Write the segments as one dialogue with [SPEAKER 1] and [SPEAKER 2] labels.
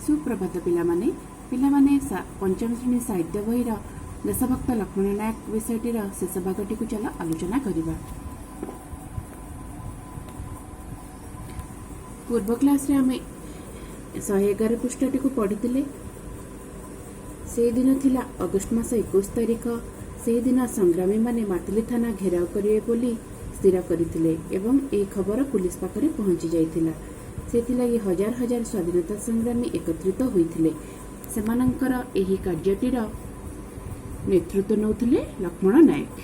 [SPEAKER 1] ସୁପ୍ରଭାତ ପିଲାମାନେ। ପିଲାମାନେ, ପଞ୍ଚମ ଶ୍ରେଣୀ ସାହିତ୍ୟ ବହିର ଦେଶଭକ୍ତ ଲକ୍ଷ୍ମଣ ନାୟକ ବିଷୟଟିର ଶେଷ ଭାଗଟିକୁ ଚାଲ ଆଲୋଚନା କରିବା। ପୂର୍ବ କ୍ଲାସରେ ଆମେ 111 ପୃଷ୍ଠାଟିକୁ ପଢ଼ିଥିଲେ। ସେଇଦିନ ଥିଲା ଅଗଷ୍ଟ ମାସ 21 ତାରିଖ। ସେହିଦିନ ସଂଗ୍ରାମୀମାନେ ମାଥିଲି ଥାନା ଘେରାଉ କରିବେ ବୋଲି ସ୍ଥିର କରିଥିଲେ ଏବଂ ଏହି ଖବର ପୁଲିସ ପାଖରେ ପହଞ୍ଚି ଯାଇଥିଲା। ସେଥିଲାଗି ହଜାର ହଜାର ସ୍ୱାଧୀନତା ସଂଗ୍ରାମୀ ଏକତ୍ରିତ ହୋଇଥିଲେ। ସେମାନଙ୍କର ଏହି କାର୍ଯ୍ୟଟିର ନେତୃତ୍ୱ ନେଉଥିଲେ ଲକ୍ଷ୍ମଣ ନାୟକ।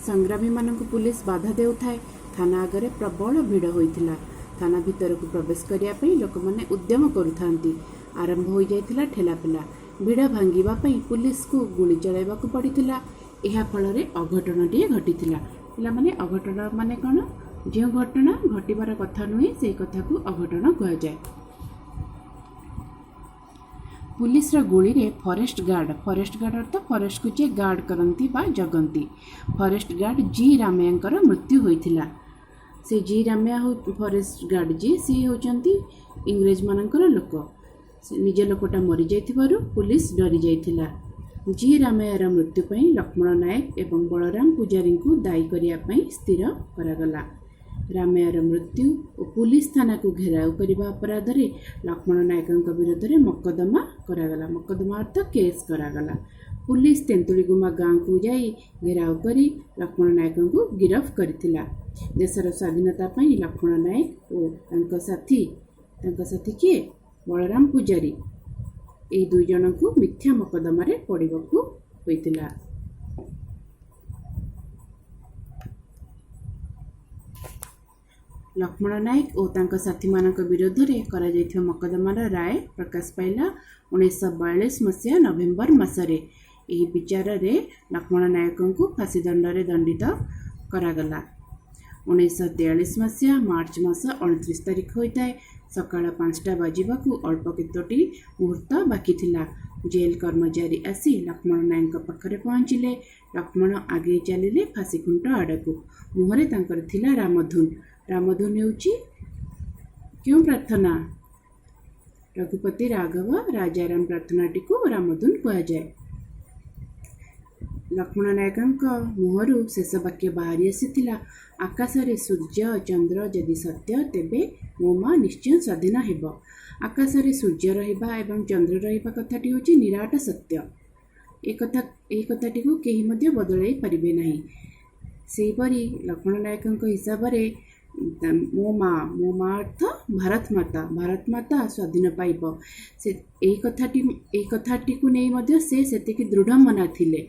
[SPEAKER 1] ସଂଗ୍ରାମୀମାନଙ୍କୁ ପୁଲିସ ବାଧା ଦେଉଥାଏ। ଥାନା ଆଗରେ ପ୍ରବଳ ଭିଡ଼ ହୋଇଥିଲା। ଥାନା ଭିତରକୁ ପ୍ରବେଶ କରିବା ପାଇଁ ଲୋକମାନେ ଉଦ୍ୟମ କରୁଥାନ୍ତି। ଆରମ୍ଭ ହୋଇଯାଇଥିଲା ଠେଲାପେଲା। ଭିଡ଼ ଭାଙ୍ଗିବା ପାଇଁ ପୁଲିସକୁ ଗୁଳି ଚଳାଇବାକୁ ପଡ଼ିଥିଲା। ଏହା ଫଳରେ ଅଘଟଣଟିଏ ଘଟିଥିଲା। ପିଲାମାନେ, ଅଘଟଣ ମାନେ କ'ଣ? ଯେଉଁ ଘଟଣା ଘଟିବାର କଥା ନୁହେଁ, ସେଇ କଥାକୁ ଅଘଟଣ କୁହାଯାଏ। ପୁଲିସର ଗୁଳିରେ ଫରେଷ୍ଟ ଗାର୍ଡ, ଫରେଷ୍ଟ ଗାର୍ଡ ଅର୍ଥ ଫରେଷ୍ଟକୁ ଯିଏ ଗାର୍ଡ କରନ୍ତି ବା ଜଗନ୍ତି, ଫରେଷ୍ଟ ଗାର୍ଡ ଜି ରାମୟାଙ୍କର ମୃତ୍ୟୁ ହୋଇଥିଲା। ସେ ଜି ରାମୟା ହଉ, ଫରେଷ୍ଟ ଗାର୍ଡ ଯିଏ, ସିଏ ହେଉଛନ୍ତି ଇଂରେଜମାନଙ୍କର ଲୋକ। ସେ ନିଜ ଲୋକଟା ମରିଯାଇଥିବାରୁ ପୁଲିସ ଡରି ଯାଇଥିଲା। ଜି ରାମୟାର ମୃତ୍ୟୁ ପାଇଁ ଲକ୍ଷ୍ମଣ ନାୟକ ଏବଂ ବଳରାମ ପୂଜାରୀଙ୍କୁ ଦାୟୀ କରିବା ପାଇଁ ସ୍ଥିର କରାଗଲା। ରାମୟାର ମୃତ୍ୟୁ ଓ ପୁଲିସ ଥାନାକୁ ଘେରାଉ କରିବା ଅପରାଧରେ ଲକ୍ଷ୍ମଣ ନାୟକଙ୍କ ବିରୋଧରେ ମକଦ୍ଦମା କରାଗଲା। ମକଦ୍ଦମା ଅର୍ଥ କେସ୍ କରାଗଲା। ପୁଲିସ ତେନ୍ତୁଳିଗୁମା ଗାଁକୁ ଯାଇ ଘେରାଉ କରି ଲକ୍ଷ୍ମଣ ନାୟକଙ୍କୁ ଗିରଫ କରିଥିଲା। ଦେଶର ସ୍ୱାଧୀନତା ପାଇଁ ଲକ୍ଷ୍ମଣ ନାୟକ ଓ ତାଙ୍କ ସାଥୀ, ତାଙ୍କ ସାଥୀ କିଏ? ବଳରାମ ପୂଜାରୀ, ଏହି ଦୁଇ ଜଣଙ୍କୁ ମିଥ୍ୟା ମକଦ୍ଦମାରେ ପଡ଼ିବାକୁ ହୋଇଥିଲା। ଲକ୍ଷ୍ମଣ ନାୟକ ଓ ତାଙ୍କ ସାଥୀମାନଙ୍କ ବିରୋଧରେ କରାଯାଇଥିବା ମକଦ୍ଦମାର ରାୟ ପ୍ରକାଶ ପାଇଲା 1942 ମସିହା ନଭେମ୍ବର ମାସରେ। ଏହି ବିଚାରରେ ଲକ୍ଷ୍ମଣ ନାୟକଙ୍କୁ ଫାଶୀଦଣ୍ଡରେ ଦଣ୍ଡିତ କରାଗଲା। 1943 ମସିହା ମାର୍ଚ୍ଚ ମାସ 29 ତାରିଖ ହୋଇଥାଏ। ସକାଳ 5ଟା ବାଜିବାକୁ ଅଳ୍ପ କେତୋଟି ମୁହୂର୍ତ୍ତ ବାକି ଥିଲା। ଜେଲ୍ କର୍ମଚାରୀ ଆସି ଲକ୍ଷ୍ମଣ ନାୟକଙ୍କ ପାଖରେ ପହଞ୍ଚିଲେ। ଲକ୍ଷ୍ମଣ ଆଗେଇ ଚାଲିଲେ ଫାଶୀ ଖୁଣ୍ଟ ଆଡ଼କୁ। ମୁହଁରେ ତାଙ୍କର ଥିଲା ରାମଧୁନ। ରାମଧୁନ ହେଉଛି କେଉଁ ପ୍ରାର୍ଥନା? ରଘୁପତି ରାଘବ ରାଜାରାମ ପ୍ରାର୍ଥନାଟିକୁ ରାମଧୁନ କୁହାଯାଏ। ଲକ୍ଷ୍ମଣ ନାୟକଙ୍କ ମୁହଁରୁ ଶେଷ ବାକ୍ୟ ବାହାରି ଆସିଥିଲା, "ଆକାଶରେ ସୂର୍ଯ୍ୟ ଚନ୍ଦ୍ର ଯଦି ସତ୍ୟ, ତେବେ ମୋ ମା ନିଶ୍ଚୟ ସ୍ୱାଧୀନ ହେବ।" ଆକାଶରେ ସୂର୍ଯ୍ୟ ରହିବା ଏବଂ ଚନ୍ଦ୍ର ରହିବା କଥାଟି ହେଉଛି ନିରାଟ ସତ୍ୟ। ଏହି କଥାଟିକୁ କେହି ମଧ୍ୟ ବଦଳାଇ ପାରିବେ ନାହିଁ। ସେହିପରି ଲକ୍ଷ୍ମଣ ନାୟକଙ୍କ ହିସାବରେ ମୋ ମା, ମୋ ମା ଅର୍ଥ ଭାରତ ମାତା, ଭାରତ ମାତା ସ୍ୱାଧୀନ ପାଇବ। ସେ ଏହି କଥାଟିକୁ ନେଇ ମଧ୍ୟ ସେ ସେତିକି ଦୃଢ଼ ମନା ଥିଲେ।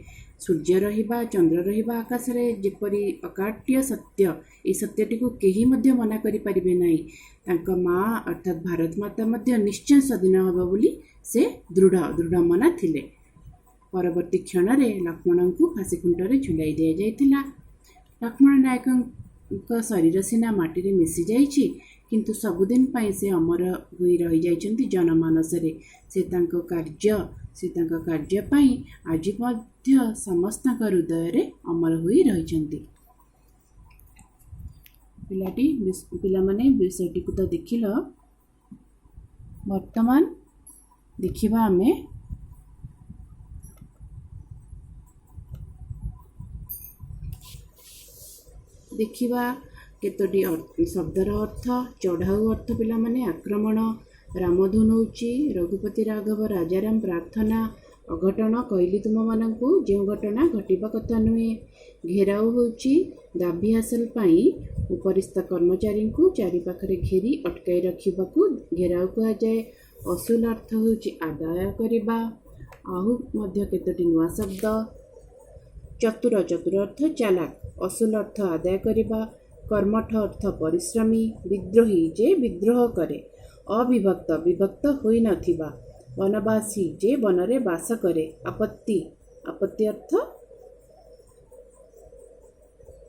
[SPEAKER 1] ସୂର୍ଯ୍ୟ ରହିବା, ଚନ୍ଦ୍ର ରହିବା ଆକାଶରେ ଯେପରି ଅକାଟ୍ୟ ସତ୍ୟ, ଏହି ସତ୍ୟଟିକୁ କେହି ମଧ୍ୟ ମନା କରିପାରିବେ ନାହିଁ, ତାଙ୍କ ମା ଅର୍ଥାତ୍ ଭାରତ ମାତା ମଧ୍ୟ ନିଶ୍ଚୟ ସ୍ୱାଧୀନ ହେବ ବୋଲି ସେ ଦୃଢ଼ ମନା ଥିଲେ। ପରବର୍ତ୍ତୀ କ୍ଷଣରେ ଲକ୍ଷ୍ମଣଙ୍କୁ ଫାଶୀ ଖୁଣ୍ଟରେ ଝୁଲାଇ ଦିଆଯାଇଥିଲା। ଲକ୍ଷ୍ମଣ ନାୟକଙ୍କ ଶରୀର ସିନା ମାଟିରେ ମିଶିଯାଇଛି, କିନ୍ତୁ ସବୁଦିନ ପାଇଁ ସେ ଅମର ହୋଇ ରହିଯାଇଛନ୍ତି ଜନମାନସରେ। ସେ ତାଙ୍କ କାର୍ଯ୍ୟ ପାଇଁ ଆଜି ମଧ୍ୟ ସମସ୍ତଙ୍କ ହୃଦୟରେ ଅମର ହୋଇ ରହିଛନ୍ତି। ପିଲାମାନେ, ବିଷୟଟିକୁ ତ ଦେଖିଲ। ବର୍ତ୍ତମାନ ଦେଖିବା ଆମେ ଦେଖିବା କେତୋଟି ଶବ୍ଦର ଅର୍ଥ। ଚଢ଼ାଉ ଅର୍ଥ ପିଲାମାନେ ଆକ୍ରମଣ। ରାମଧୁନ ହେଉଛି ରଘୁପତି ରାଘବ ରାଜାରାମ ପ୍ରାର୍ଥନା। ଅଘଟଣ କହିଲି ତୁମମାନଙ୍କୁ, ଯେଉଁ ଘଟଣା ଘଟିବା କଥା ନୁହେଁ। ଘେରାଉ ହେଉଛି ଦାବି ହାସଲ ପାଇଁ ଉପରିସ୍ଥ କର୍ମଚାରୀଙ୍କୁ ଚାରିପାଖରେ ଘେରି ଅଟକାଇ ରଖିବାକୁ ଘେରାଉ କୁହାଯାଏ। ଅସୁଲ ଅର୍ଥ ହେଉଛି ଆଦାୟ କରିବା। ଆଉ ମଧ୍ୟ କେତୋଟି ନୂଆ ଶବ୍ଦ। ଚତୁର, ଚତୁର ଅର୍ଥ ଚାଲାକ। ଅସୁଲ ଅର୍ଥ ଆଦାୟ କରିବା। କର୍ମଠ ଅର୍ଥ ପରିଶ୍ରମୀ। ବିଦ୍ରୋହୀ, ଯେ ବିଦ୍ରୋହ କରେ। ଅବିଭକ୍ତ, ବିଭକ୍ତ ହୋଇନଥିବା। ବନବାସୀ, ଯେ ବନରେ ବାସ କରେ। ଆପତ୍ତି, ଆପତ୍ତି ଅର୍ଥ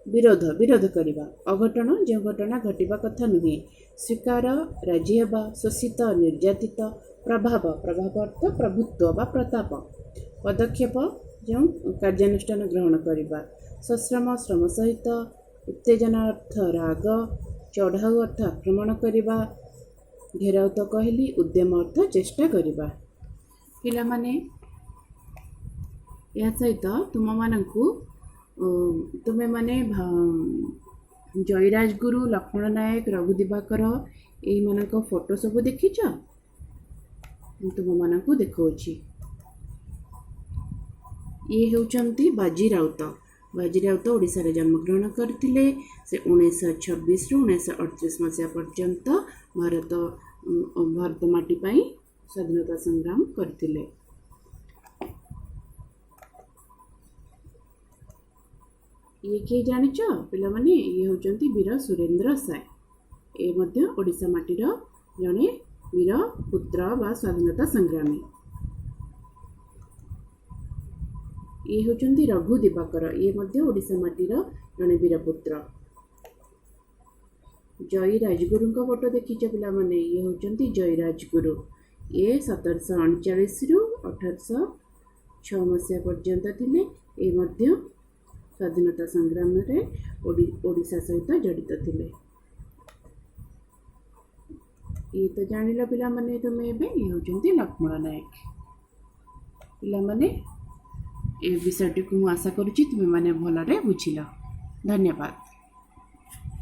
[SPEAKER 1] ବିରୋଧ, ବିରୋଧ କରିବା। ଅଘଟଣ, ଯେଉଁ ଘଟଣା ଘଟିବା କଥା ନୁହେଁ। ସ୍ୱୀକାର, ରାଜି ହେବା। ଶୋଷିତ, ନିର୍ଯାତିତ। ପ୍ରଭାବ, ପ୍ରଭାବ ଅର୍ଥ ପ୍ରଭୁତ୍ୱ ବା ପ୍ରତାପ। ପଦକ୍ଷେପ, ଯେଉଁ କାର୍ଯ୍ୟାନୁଷ୍ଠାନ ଗ୍ରହଣ କରିବା। ସଶ୍ରମ, ଶ୍ରମ ସହିତ। ଉତ୍ତେଜନା ଅର୍ଥ ରାଗ, ଚଢ଼ାଉ ଅର୍ଥ ଆକ୍ରମଣ କରିବା, ଘେରାଉ ତ କହିଲି, ଉଦ୍ୟମ ଅର୍ଥ ଚେଷ୍ଟା କରିବା। ପିଲାମାନେ, ଏହା ସହିତ ତୁମମାନଙ୍କୁ ତୁମେମାନେ ଜୟୀରାଜଗୁରୁ, ଲକ୍ଷ୍ମଣ ନାୟକ, ରଘୁ ଦିବାକର ଏଇମାନଙ୍କ ଫଟୋ ସବୁ ଦେଖିଛ। ମୁଁ ତୁମମାନଙ୍କୁ ଦେଖାଉଛି। ଇଏ ହେଉଛନ୍ତି ବାଜି ରାଉତ। ବାଜି ରାଉତ ଓଡ଼ିଶାରେ ଜନ୍ମଗ୍ରହଣ କରିଥିଲେ। ସେ 1926ରୁ 1938 ମସିହା ପର୍ଯ୍ୟନ୍ତ ଭାରତ ମାଟି ପାଇଁ ସ୍ୱାଧୀନତା ସଂଗ୍ରାମ କରିଥିଲେ। ଇଏ କିଏ ଜାଣିଛ ପିଲାମାନେ? ଇଏ ହେଉଛନ୍ତି ବୀର ସୁରେନ୍ଦ୍ର ସାଏ। ଏ ମଧ୍ୟ ଓଡ଼ିଶା ମାଟିର ଜଣେ ବୀର ପୁତ୍ର ବା ସ୍ୱାଧୀନତା ସଂଗ୍ରାମୀ। ଇଏ ହେଉଛନ୍ତି ରଘୁ ଦିବାକର। ଇଏ ମଧ୍ୟ ଓଡ଼ିଶା ମାଟିର ଜଣେ ବୀରପୁତ୍ର। ଜୟୀ ରାଜଗୁରୁଙ୍କ ଫଟୋ ଦେଖିଛ ପିଲାମାନେ? ଇଏ ହେଉଛନ୍ତି ଜୟୀ ରାଜଗୁରୁ। ଇଏ 1739ରୁ 1806 ମସିହା ପର୍ଯ୍ୟନ୍ତ ଥିଲେ। ଏ ମଧ୍ୟ ସ୍ୱାଧୀନତା ସଂଗ୍ରାମରେ ଓଡ଼ିଶା ସହିତ ଜଡ଼ିତ ଥିଲେ। ଇଏ ତ ଜାଣିଲ ପିଲାମାନେ ତୁମେ ଏବେ, ଇଏ ହେଉଛନ୍ତି ଲକ୍ଷ୍ମଣ ନାୟକ। ପିଲାମାନେ, ଏ ବିଷୟଟିକୁ ମୁଁ ଆଶା କରୁଛି ତୁମେମାନେ ଭଲରେ ବୁଝିଲ। ଧନ୍ୟବାଦ।